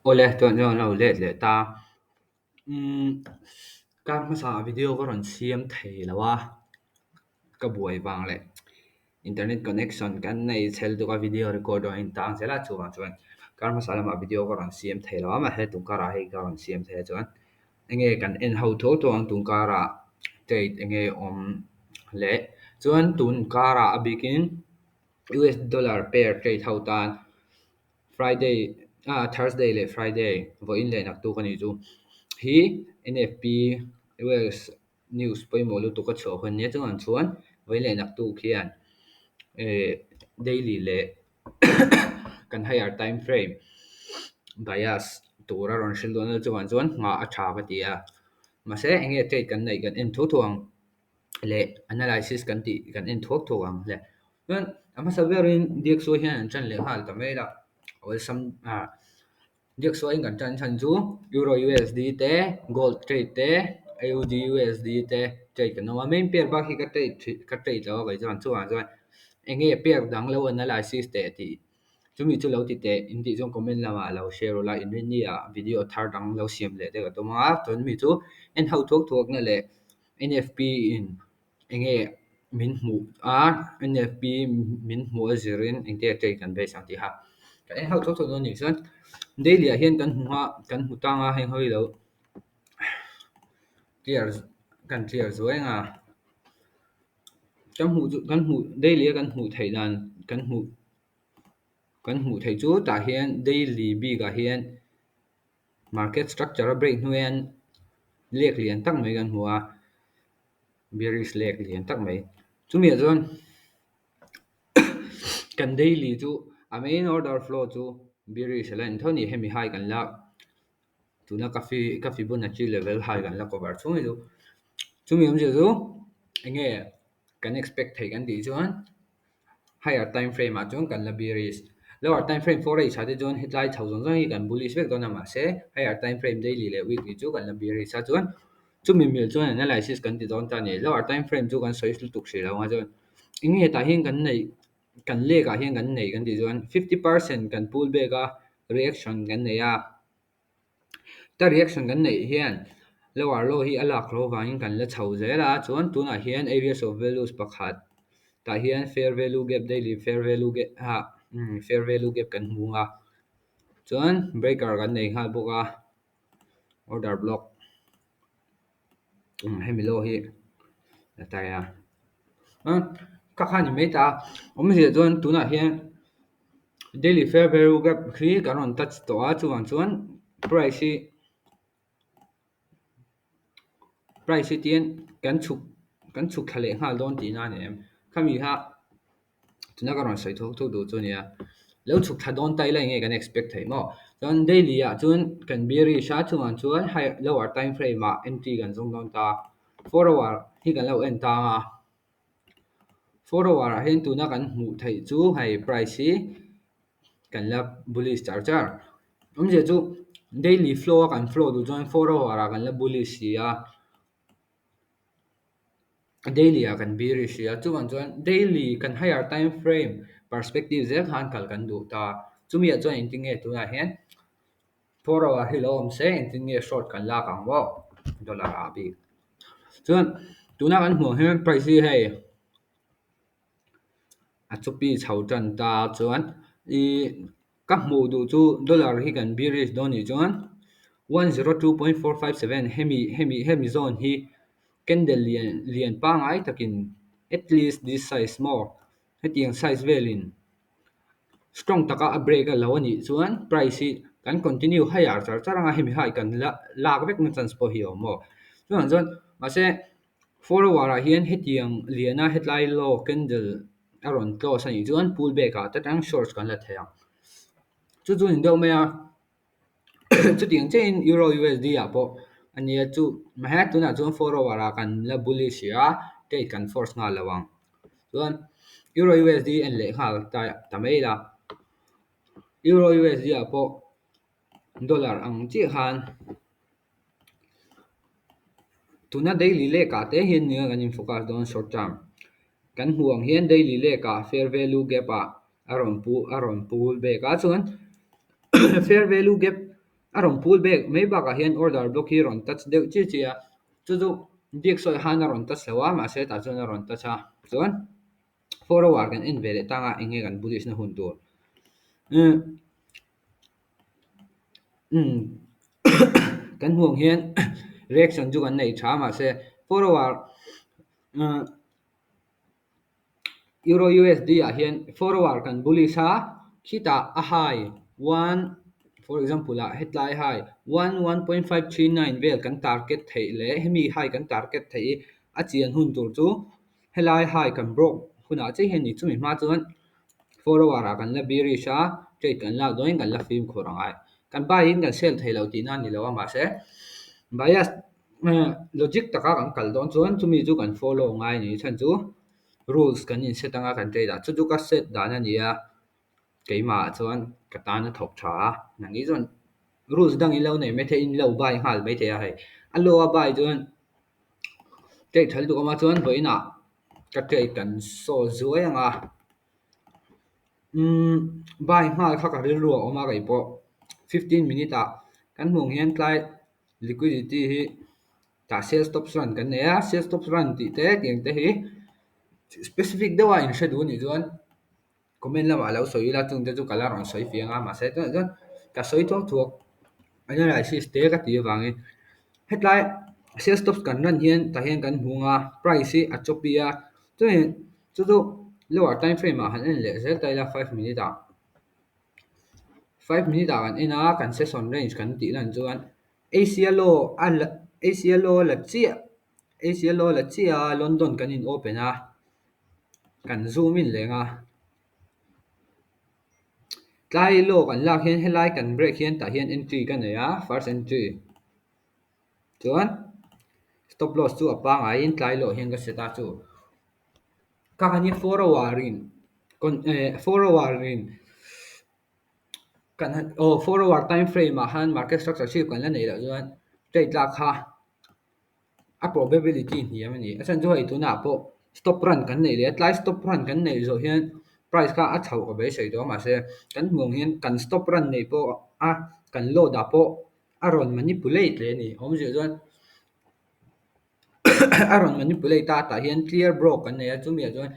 Awle chuan chuan lo let leh ta. Umm kar hmasa ah video ka rawn siam thei lo a, ka buai vang leh internet connection kan nei chhel tuk a video record a intang zel a chuvang chuan kar hmasa lamah video ka rawn siam thei lo a mahse tun karah hei ka rawn siam thei a chuan enge kan en ho tho tho ang tun karah date enge awm leh chuan tun karah a bikin U_S dollar pair trade ho tan. Friday ah Thursday leh Friday vawiin leh naktuk a nih chu hi N_F_P U_S news pawimawh lutuk a chhuah hun nia chuan chuan vawiin leh naktuk hian eh daily leh kan higher time frame bias tur a rawn hrilh dawn a chuvang chuan nghah a tha ka ti a mahse eng nge trade kan neih kan en thuak thuak ang. Leh analysis kan tih kan en thuak thuak ang hle. Chuan a hmasa berin Diaksuai hian an ṭan leh nghal ta mai la, awlsam ah Diaksuaiin kan ṭan chhan chu Euro U_S_D te, Gold trade te, A_U_D U_S_D te trade kan awm a, main pair bak hi ka trade ṭhin ka trade lo a kei chuan chuvang chuan eng nge pair dang lo analysis teh tih chumi chu lo ti teh in tih chuan comment lamah lo share ula inrinni ah video thar dang lo siam leh te ka tum ang a, chuan mi chu en ho thuak thuak na leh. N_F_P in eng nge min hmuh a N_F_P min hmuh a zirin engte a trade kan base ang tih kha ka en ho thawk thawk dawn a nih chuan daily ah hian kan hmu a kan hmu tang a heng ho hi lo clear kan clear zuai ang a kan hmuh chu kan hmuh daily a kan hmuh theih dan kan hmuh kan hmuh theih chu tah hian daily bik ah hian. Market structure a break hnu hian lek lian tak mai kan hmu a, bearish lek lian tak mai. Chumi ah chuan kan daily chu a main order flow chu bearish a la ni tho a ni. Hemi high kan la tuna ka fi ka fibonacci level high kan la cover chhung hi chu chumi awmzia chu eng nge kan expect theih kan tih chuan. Higher time frame ah chuan kan la bearish. Lower time frame forex ah te chuan hetlai chho zawng zawng hi kan bullish vek dawn a mahse higher time frame daily leh weekly chu kan la bearish a chuan chumi mil chuan analysis kan ti dawn ta a ni. Lower time frame chu kan sawi lutuk hrih lo ang a chuan eng nge tah hian kan neih kan lek ah hian kan neih kan tih chuan 50% kan pull back a reaction kan nei a. Ta reaction kan neih hian lower low hi a lak loh avangin kan la chho zel a, chuan tunah hian areas of values pakhat tah hian fair value gap daily fair value gap ah fair value gap kan hmu a, chuan breaker kan nei nghal bawk a, order block hemi low hi a tai a, ka kha ni mai ta a, awmzia chuan tunah hian. Daily fair value gap hi kan rawn touch tawh a chuvang chuan price hi price hi tihian kan chhuk kan chhuk thla leh nghal dawn tihna a ni em khami kha tuna ka rawn sawi thuk thuk duh chu a nia lo chhuk thla dawn ta ila eng nge kan expect theih maw chuan daily ah chuan kan bearish a chuvang chuan high lower time frame ah entry kan zawng dawn ta 4 hour hi kan lo en tang a. 4 hour ah hian tuna kan hmuh theih chu hei price hi kan la bullish char char awmzia chu daily flow a kan flow duh chuan 4 hour ah kan la bullish si a daily ah kan bearish si a chuvang chuan daily kan higher time frame perspective zel khan kal kan duh ta chumi ah chuan engtin nge tunah hian 4 hour hi lo awm se engtin nge short kan lak ang maw dollar ah bik chuan tuna kan hmuh ang hian price hi hei a chupi chho tan ta chuan ihh ka hmuh duh chu dollar hi kan bearish dawn nih chuan 102.457 hemi hemi hemi zone hi candle lian lian pangngai takin at least this size maw hetiang size velin strong taka a break a lo a nih chuan price hi kan continue higher char char anga hemi high kan la lak vek na chance pawh hi a awm maw chuvang chuan mahse 4 hour ah hian hetiang liana hetlai low candle a rawn close a nih chuan pull back ah te tang short kan la thei ang chu chu a ni deuh mai a chutiang chiahin euro U_S_D ah pawh a nia chu mahse tunah chuan 4 hour ah kan la bullish hrih a trade kan force nghal lo ang chuan euro U_S_D en leh nghal ta ta mai ila euro U_S_D ah pawh dollar ang chiah khan tuna daily lek ah te hian nia kan in focus dawn short term kan hmuh ang hian daily lek ah fair value gap ah a rawn pu a rawn pull back a chuan fair value gap. A rawn pull back mai bakah hian order block hi rawn touch deuh chiah chiah a, chu chu DXY khan a rawn touch lo a, mahse tah chuan a rawn touch a. Chuan 4 hour kan en ve leh tang a, eng nge kan bullish na hun tur. Kan hmuh ang hian reaction chu kan nei tha a, mahse 4 hour Euro USD ah hian 4 hour kan bullish a, khitah a high one for example ah hetlai high 1 1.539 vel kan target theih leh hemi high kan target theih hi a chian hun tur chu helai high kan broke hunah chiah hian ni. Chumi hma chuan 4 hour ah kan la bearish a, trade kan lak dawn in kan la fimkhur angai. Kan buy in kan sell thei lo tihna a ni lo a, mahse bias logic taka kan kal dawn chuan chumi chu kan follow ngai a ni. Chhan chu rules kan in set anga kan trade ah chu chu ka set dan a ni a, keimah chuan ka tan a thawk tha a, nangni chuan rules dang in lo nei maithei in lo buy nghal maithei a hei. A low a buy chuan trade tha lutuk awm a chuan vawiinah ka trade kan saw zuai ang a, buy nghal kha ka rilru a awm a keipawh 15 minute ah kan hmuh ang hian tlai liquidity hi tah sell stops run kan nei a, sell stops run tih te tiang te hi specific deuh a inhre duh anih chuan comment lamah lo sawi ila chung te chu ka la rawn sawi fiang a, mahse tunah chuan ka sawi thuak thuak analysis te ka tih avangin hetlai sell stops kan run hian tah hian kan hmu ang a, price hi a choppy a, chumi chu chu lower time frame ah han en leh zel ta ila 5 minute ah 5 minute ah kan en a, kan session range kan tih lan chuan Asia low a la Asia low la chiah Asia low la chiah a, London kan in open a, kan zoom in leng a, tlai low kan lak hian helai kan break hian tah hian entry ka nei a, first entry chuan stop loss chu a pangaiin tlai loh hian ka set a chu. Ka han hi 4 hour in 4 hour in kan han aw 4 hour time frame ah khan market structure shift kan la neih loh chuan trade lak kha a probability hniam a ni. A chhan chu hei tunah pawh stop run kan neih leh a, tlai stop run kan neih zawh hian price kha a chhoh ka beisei tawh a, mahse kan hmuh ang hian kan stop run neih pawh a kan load ah pawh a rawn manipulate leh a ni. Awmzia chuan a rawn manipulate a, tah hian clear broke kan nei a, chumi ah chuan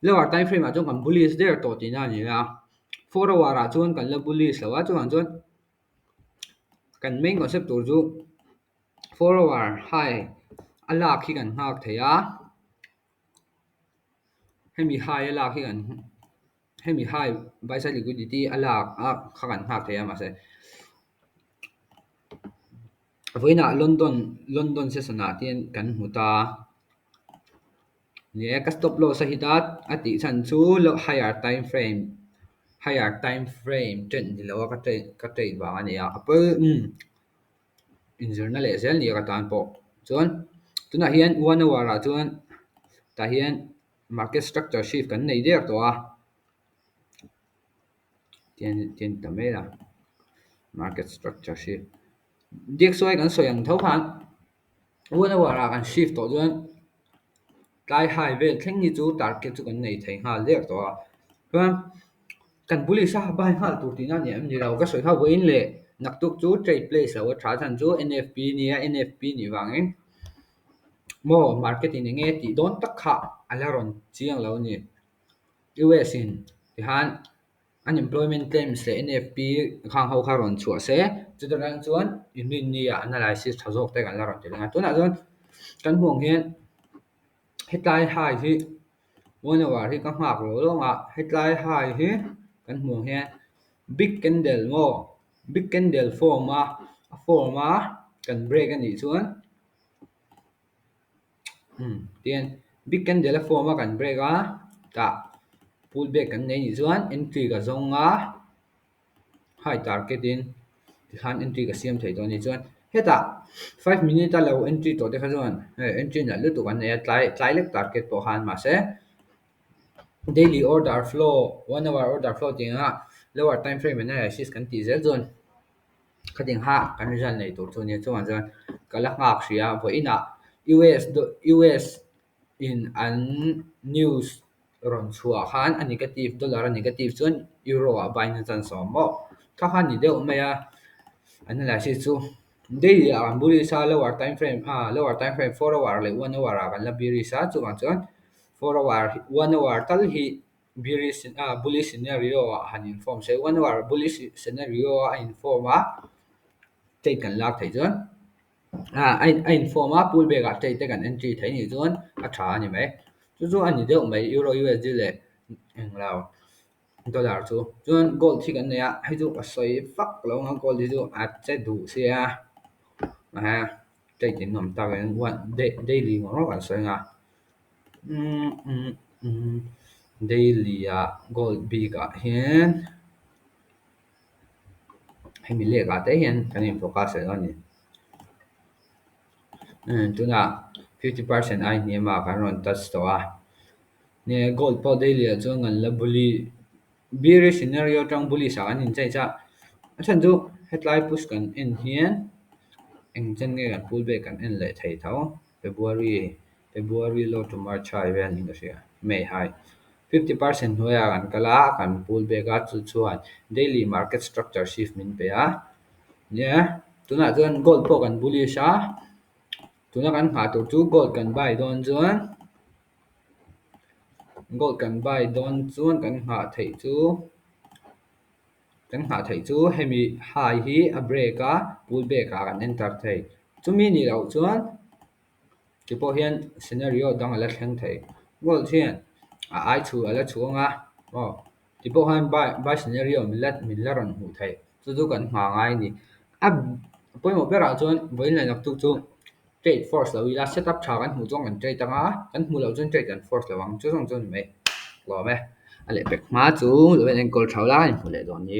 lower time frame ah chuan kan bullish der tawh tihna a ni a, 4 hour ah chuan kan la bullish lo a, chuvang chuan kan main concept tur chu 4 hour high a lak hi kan nghak thei a, hemi high a lak hi kan hemi high buy side liquidity a lak a kha kan nghak thei a, mahse vawiinah London London session ah te hian kan hmu ta ni e, ka stop loss a hit a, a tih chhan chu higher time frame higher time frame trend ni lo a ka trade ka trade vang a ni a, a pawi inzirna leh zel ni a ka tan pawh. Chuan tunah hian 1 hour ah chuan tah hian market structure shift kan nei der tawh a, tian tian ta mai la market structure shift DXY kan sawi ang tho khan 1 hour ah kan shift tawh chuan tlai high vel thleng hi chu target chu kan nei thei nghal der tawh a, chuan kan bullish a buy nghal tur tihna a ni em ni lo, ka sawi kha vawiin leh naktuk chu trade place lo a tha chhan chu N_F_P nia N_F_P nih vangin maw market in eng nge tih dawn tak kha a la rawn chiang lo a ni. U_S in tihian unemployment claims leh N_F_P khang ho kha rawn chhuah se chutah atang chuan inrinni ah analysis tha zawk te kan la rawn ti leh ang a, tunah chuan kan hmuh ang hian hetlai high hi 1 hour hi ka nghak lo lawng a, hetlai high hi kan hmuh ang hian big candle maw big candle form a a form a kan break a nih chuan tihian big candle a form a kan break a tah pull back kan nei nih chuan entry ka zawng a, high target in tikhan entry ka siam thei tawh a nih chuan hetah 5 minute a lo entry tawh te kha chuan hei entry nalh lutuk an nei a, tlai tlai lek target pawh khan mahse daily order flow, 1 hour order flow tih anga lower time frame analysis kan tih zel chuan khatin kha kan result nei tur chu a nia, chuvang chuan ka la nghak hrih a, vawiinah U_S U_S in an news rawn chhuah khan a negative dollar a negative chuan euro ah buy na chance a awm maw, kha kha ni deuh mai a. Analysis chu daily ah kan bullish a lower time frame ah lower time frame 4 hour leh 1 hour ah kan la bearish a, chuvang chuan 4 hour, 1 hour tal hi bearish ah bullish scenario ah han inform se, 1 hour bullish scenario a inform a, trade kan lak theih chuan a inform a, pullback ah trade te kan entry theih nih chuan a tha a ni mai. Chu chu a ni deuh mai euro USD leh englo dollar chu. Chuan gold hi kan nei a, hei chu a sawi vak lo ang a, gold hi chu a che duh sia a, trade in awm tak in one daily ngawr ngawr kan sawi anga. Daily ah gold bik ah hian hemi lek ah te hian kan in focus leh dawn a ni. Tunah 50% ai hniam ah kan rawn touch tawh a, gold pawh daily ah chuan kan la bullish, bearish scenario atang bullish ah kan in change a. A chhan chu hetlai push kan en hian eng chen nge kan pullback kan en leh thei tho. February low to March high vel niin ka hria, May high. 50% hnuaiah kan kal a, kan pullback a, chu chuan daily market structure shift min pe a. Nia, tunah chuan gold pawh kan bullish a, tuna kan nghah tur chu gold kan buy dawn chuan kan nghah theih chu hemi high hi a break a, pullback ah kan enter thei. Chumi nih loh chuan tipawh hian scenario dang a la thleng thei. Gold hian a ai chhu a la chhuang a, aw tipawh khan buy scenario min la rawn hmuh thei. Chu chu kan nghah ngai a ni. A pawimawh berah chuan vawiin leh naktuk chu trade force lo ila, setup tha kan hmuh chuan kan trade anga, kan hmuh loh chuan trade kan force lo ang. Chu zawng chu a ni mai. Lawm e. A lehpek hma chu lo en enkawl tha ula, in hmu leh dawn ni.